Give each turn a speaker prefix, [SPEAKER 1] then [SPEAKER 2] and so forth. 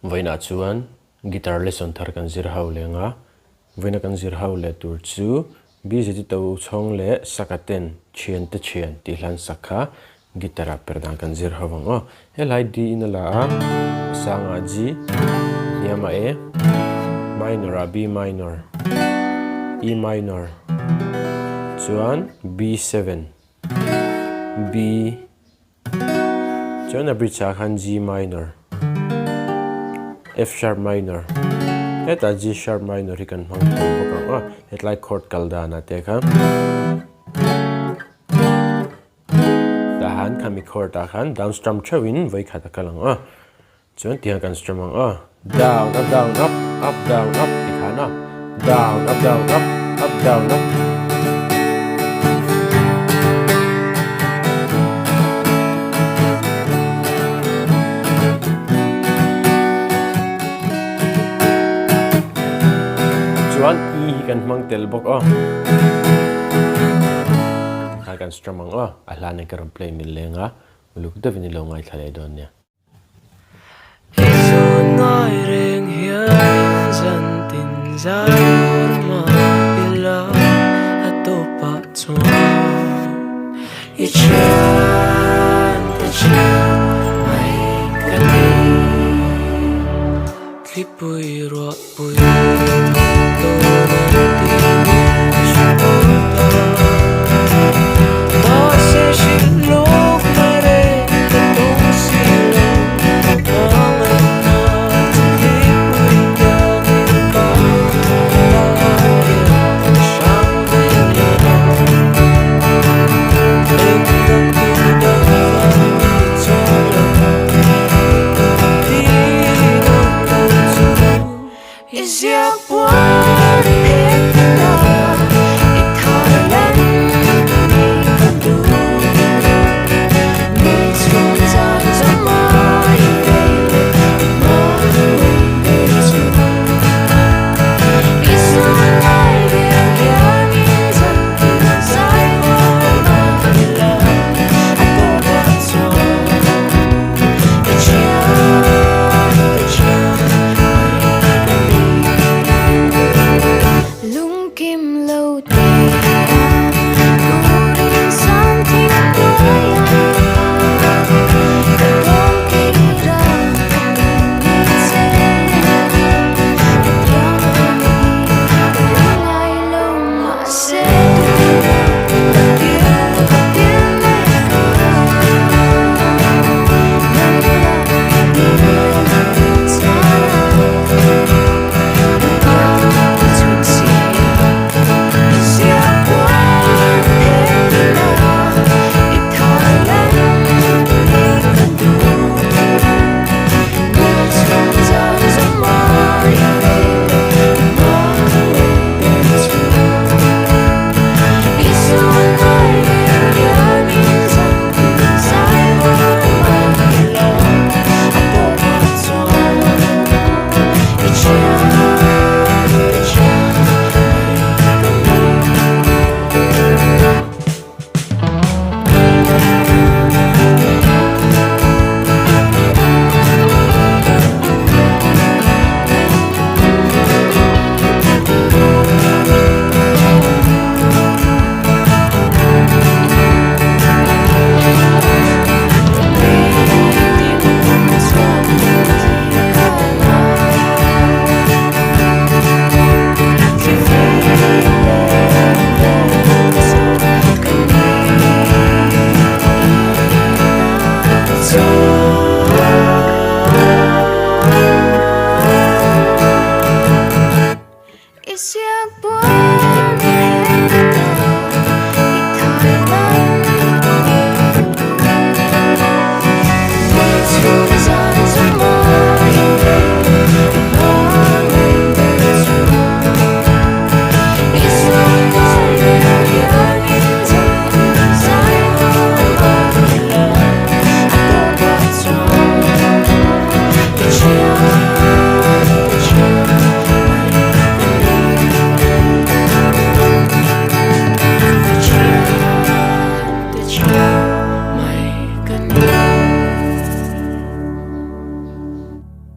[SPEAKER 1] Vawiinah chuan guitar lesson thar kan zir ho leng a, vawiina kan zir ho leh tur chu BZT to chhawng leh saka ten thian te thian tih hlan sak kha guitar ah per dan kan zir ho ang aw. Helai D in a la a, a sangah G, hniamah A, minor ah B minor, E minor chuan B7, B. Chuan a bridge ah khan G minor, F sharp minor, hetah G sharp minor hi kan hmang thei bawk ang aw, hetlai chord kal danah te khan tah han khami chord ah khan down strum theuhin vawi khat a kal ang aw, chuan tiang kan strum ang aw, down up down up up down up ti khan aw, down up down up up down up. Chuan E hi kan hmang tel bawk aw. Kha kan strum ang aw, a hlan in ka rawn play mil leng a, uluk deuhin i lo ngaithla leh dawn nia.
[SPEAKER 2] I zun ngai reng hianin zan tin zai ur mah ila a tawpah chuan i thian te thian mai ka ni. Thlipui ruahpui thawk dawn an tih ka hre tawh ta. Mahse hrilh lawk mai reng ka tawng si lo, hmangaihna chu thlipui kiangin ka tan hian hrang ve lo. Eng dang tu dang vang a ni chuang lo, ti dang lo chu i ziak buai.